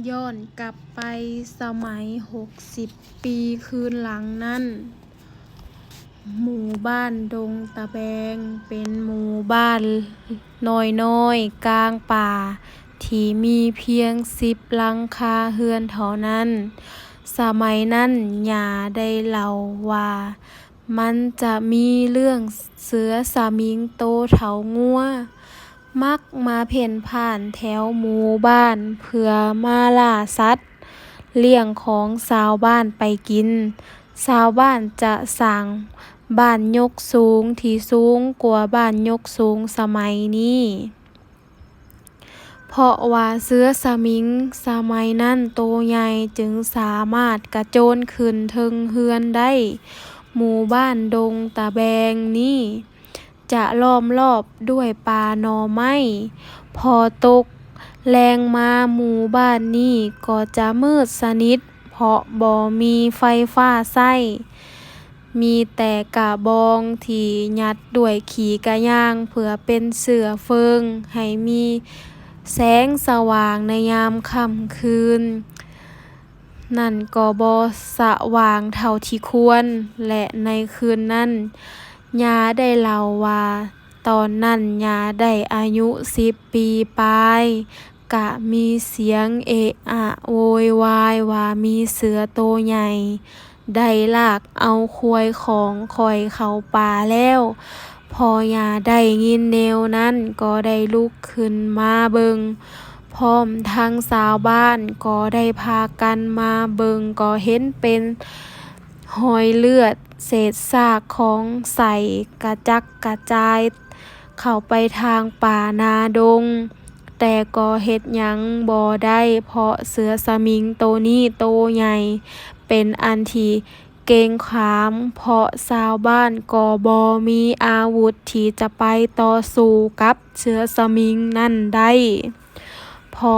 ຍ້ອນກັບໄປສະໄໝຫົກສິບປີຄືນຫຼັງນັ້ນ, ໝູ່ບ້ານດົງຕະແບງເປັນໝູ່ບ້ານນ້ອຍໆກາງປ່າ ທີ່ມີພຽງສິບຫຼັງຄາເຮືອນເທົ່ານັ້ນ. ສະໄໝນັ້ນ ຍ່າໄດ້ເລົ່າວ່າ ມັນຈະມີເລື່ອງເສືອສະໝິງໂຕເຖົ້າງົວ ມັກມາເພ້ນຜ່ານແຖວໝູ່ບ້ານເພື່ອມາລ່າສັດລ້ຽງຂອງຊາວບ້ານໄປກິນ. ຊາວບ້ານຈະສ້າງບ້ານຍົກສູງທີ່ສູງກວ່າບ້ານຍົກສູງສະໄໝນີ້. ເພາະວ່າເສືອສະໝິງສະໄໝນັ້ນໂຕໃຫຍ່ ຈຶ່ງສາມາດກະໂຈນຂຶ້ນເທິງເຮືອນໄດ້. ໝູ່ບ້ານດົງຕະແບງນີ້ຈະລ້ອມລອບດ້ວຍປ່າໜໍ່ໄມ້. ພໍຕົກແລງມາ ໝູ່ບ້ານນີ້ກໍຈະມືດສະໜິດ ເພາະບໍ່ມີໄຟຟ້າໃຊ້. ມີແຕ່ກະບອງທີ່ຍັດດ້ວຍຂີ້ກະຍ່າງເພື່ອເປັນເຊື້ອເຟີງໃຫ້ມີແສງສະຫວ່າງໃນຍາມຄ່ຳຄືນ. ນັ້ນກໍບໍ່ສະຫວ່າງເທົ່າທີ່ຄວນ ແລະ ໃນຄືນນັ້ນ ຍ່າໄດ້ເລົ່າວ່າ ຕອນນັ້ນຍ່າໄດ້ອາຍຸສິບປີປາຍ, ກະມີສຽງເອະອະໂວຍວາຍວ່າມີເສືອໂຕໃຫຍ່ ໄດ້ລາກເອົາຄວາຍຂອງຂ້ອຍເຂົ້າປ່າແລ້ວ. ພໍຍ່າໄດ້ຍິນແນວນັ້ນກໍໄດ້ລຸກຂຶ້ນມາເບິ່ງ ພ້ອມທັງຊາວບ້ານກໍໄດ້ພາກັນມາເບິ່ງ ກໍເຫັນເປັນຮອຍເລືອດ ເສດຊາກຂອງໃຊ້ກະຈັກກະຈາຍເຂົ້າໄປທາງປ່າໜາດົງ. ແຕ່ກໍເຮັດຫຍັງບໍ່ໄດ້ ເພາະເສືອສະໝິງໂຕນີ້ໂຕໃຫຍ່ ເປັນອັນທີ່ເກັ່ງຂາມ ເພາະຊາວບ້ານກໍບໍ່ມີອາວຸດທີ່ຈະໄປຕໍ່ສູ້ກັບເສືອສະໝິງນັ້ນໄດ້. ພໍ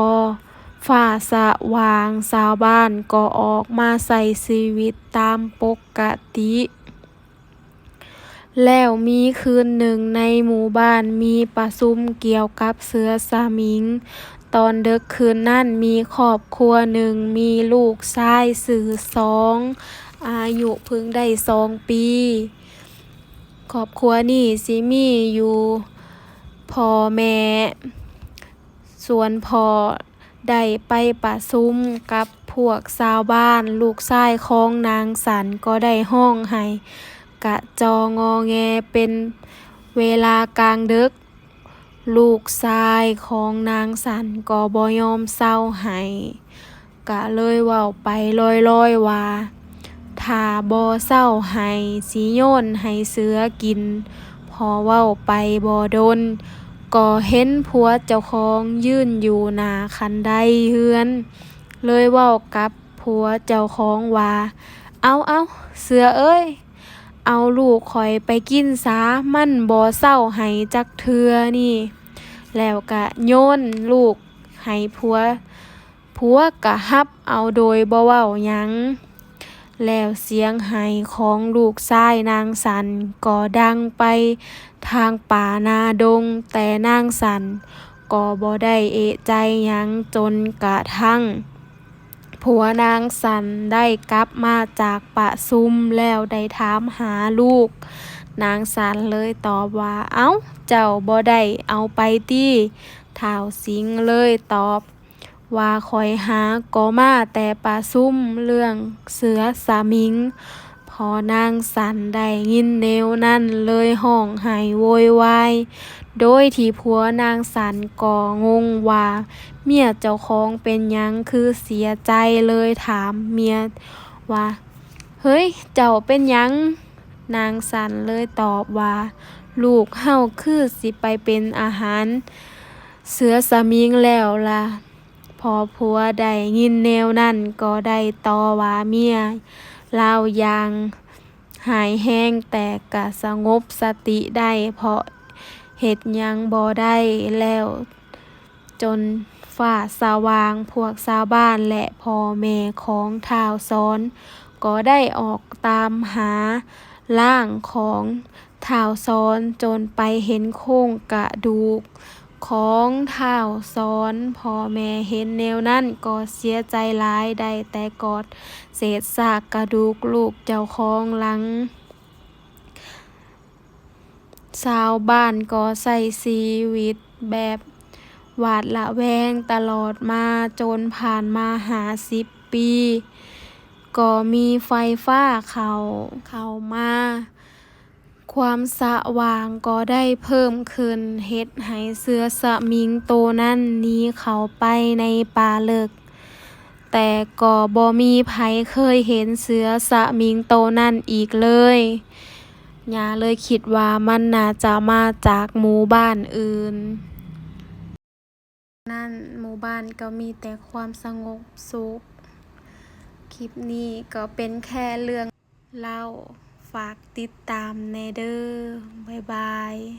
ຟ້າສະຫວ່າງ ຊາວບ້ານກໍອອກມາໃຊ້ຊີວິດຕາມປົກກະຕິ. ແລ້ວມີຄືນໜຶ່ງໃນໝູ່ບ້ານມີປະຊຸມກ່ຽວກັບເສືອສະໝິງ. ຕອນເດິກຄືນນັ້ນມີຄອບຄົວໜຶ່ງ ມີລູກຊາຍຊື່ສອງ ອາຍຸເພິ່ງໄດ້ສອງປີ. ຄອບຄົວນີ້ຊິມີຢູ່ພໍ່ແມ່ ສ່ວນພໍ່ໄດ້ໄປປະຊຸມກັບພວກຊາວບ້ານ, ລູກຊາຍຂອງນາງສັນກໍໄດ້ຮ້ອງໄຫ້ກະຈໍ່ງໍແງເປັນເວລາກາງເດິກ. ລູກຊາຍຂອງນາງສັນກໍບໍ່ຍອມເຊົາໄຫ້, ກະເລີຍເວົ້າໄປລອຍໆວ່າ ຖ້າບໍ່ເຊົາໄຫ້ ຊິໂຍນໃຫ້ເສືອກິນ. ພໍເວົ້າໄປບໍ່ດົນ ກໍເຫັນຜົວເຈົ້າຂອງຢືນຢູ່ໜ້າຄັນໄດເຮືອນ, ເລີຍເວົ້າກັບຜົວເຈົ້າຂອງວ່າ ເອົາໆ ເສືອເອີຍ, ເອົາລູກຂ້ອຍໄປກິນສາ, ມັນບໍ່ເຊົາໄຫ້ຈັກເທື່ອນີ້. ແລ້ວກະໂຍນລູກໃຫ້ຜົວ, ຜົວກະຮັບເອົາໂດຍບໍ່ເວົ້າຫຍັງ. ແລ້ວສຽງໄຫ້ຂອງລູກຊາຍນາງສັນກໍດັງໄປທາງປ່ານາດົງ, ແຕ່ນາງສັນກໍບໍ່ໄດ້ເອະໃຈຫຍັງ, ຈົນກະທັ່ງຜົວນາງສັນໄດ້ກັບມາຈາກປະຊຸມແລ້ວໄດ້ຖາມຫາລູກ. ນາງສັນເລີຍຕອບວ່າ ເອົ້າ, ເຈົ້າບໍ່ໄດ້ເອົາໄປຕິ? ທ້າວສິງເລີຍຕອບ ວ່າ ຂ້ອຍຫາກໍມາແຕ່ປະຊຸມເລື່ອງເສືອສະໝິງ. ພໍນາງສັນໄດ້ຍິນແນວນັ້ນເລີຍຮ້ອງໄຫ້ໂວຍວາຍ ໂດຍທີ່ຜົວນາງສັນກໍງົງວ່າ ເມຍເຈົ້າຂອງເປັນຫຍັງຄືເສຍໃຈ, ເລີຍຖາມເມຍວ່າ ເຮີ້ຍ ເຈົ້າເປັນຫຍັງ? ນາງສັນເລີຍຕອບວ່າ ລູກເຮົາຄືຊິໄປເປັນອາຫານເສືອສະໝິງແລ້ວລະ. ພໍຜົວໄດ້ຍິນແນວນັ້ນກໍໄດ້ຕໍ່ວ່າເມຍລາວຢ່າງຮ້າຍແຮງ, ແຕ່ກະສະຫງົບສະຕິໄດ້ ເພາະເຮັດຫຍັງບໍ່ໄດ້ແລ້ວ. ຈົນຟ້າສະຫວ່າງ, ພວກຊາວບ້ານ ແລະ ພໍ່ແມ່ຂອງທ້າວສອນກໍໄດ້ອອກຕາມຫາ ຮ່າງຂອງທ້າວສອນ ຈົນໄປເຫັນໂຄງກະດູກ ຂອງທ້າວສອນ. ພໍ່ແມ່ເຫັນແນວນັ້ນກໍເສຍໃຈຫຼາຍ, ໄດ້ແຕ່ກອດເສດຊາກກະດູກລູກເຈົ້າຂອງຫຼັງ. ຊາວບ້ານກໍໃຊ້ຊີວິດແບບຫວາດລະແວງຕະຫຼອດມາ, ຈົນຜ່ານມາຫ້າສິບປີ ກໍມີໄຟຟ້າເຂົ້າ, ເຂົ້າມາ, ຄວາມສະຫວ່າງກໍໄດ້ເພີ່ມຂຶ້ນ, ເຮັດໃຫ້ເສືອສະມິງໂຕນັ້ນໜີເຂົ້າໄປໃນປ່າເລິກ. ແຕ່ກໍບໍ່ມີໃຜເຄີຍເຫັນເສືອສະມິງໂຕນັ້ນອີກເລີຍ. ຍ່າເລີຍຄິດວ່າມັນໜ້າຈະມາຈາກໝູ່ບ້ານອື່ນ. ນັ້ນ ໝູ່ບ້ານກໍມີແຕ່ຄວາມສະຫງົບສຸກ. ຄລິບນີ້ກໍເປັນແຄ່ເລື່ອງເລົ່າ. ຝາກຕິດຕາມແດ່ເດີ້. ບາຍບາຍ.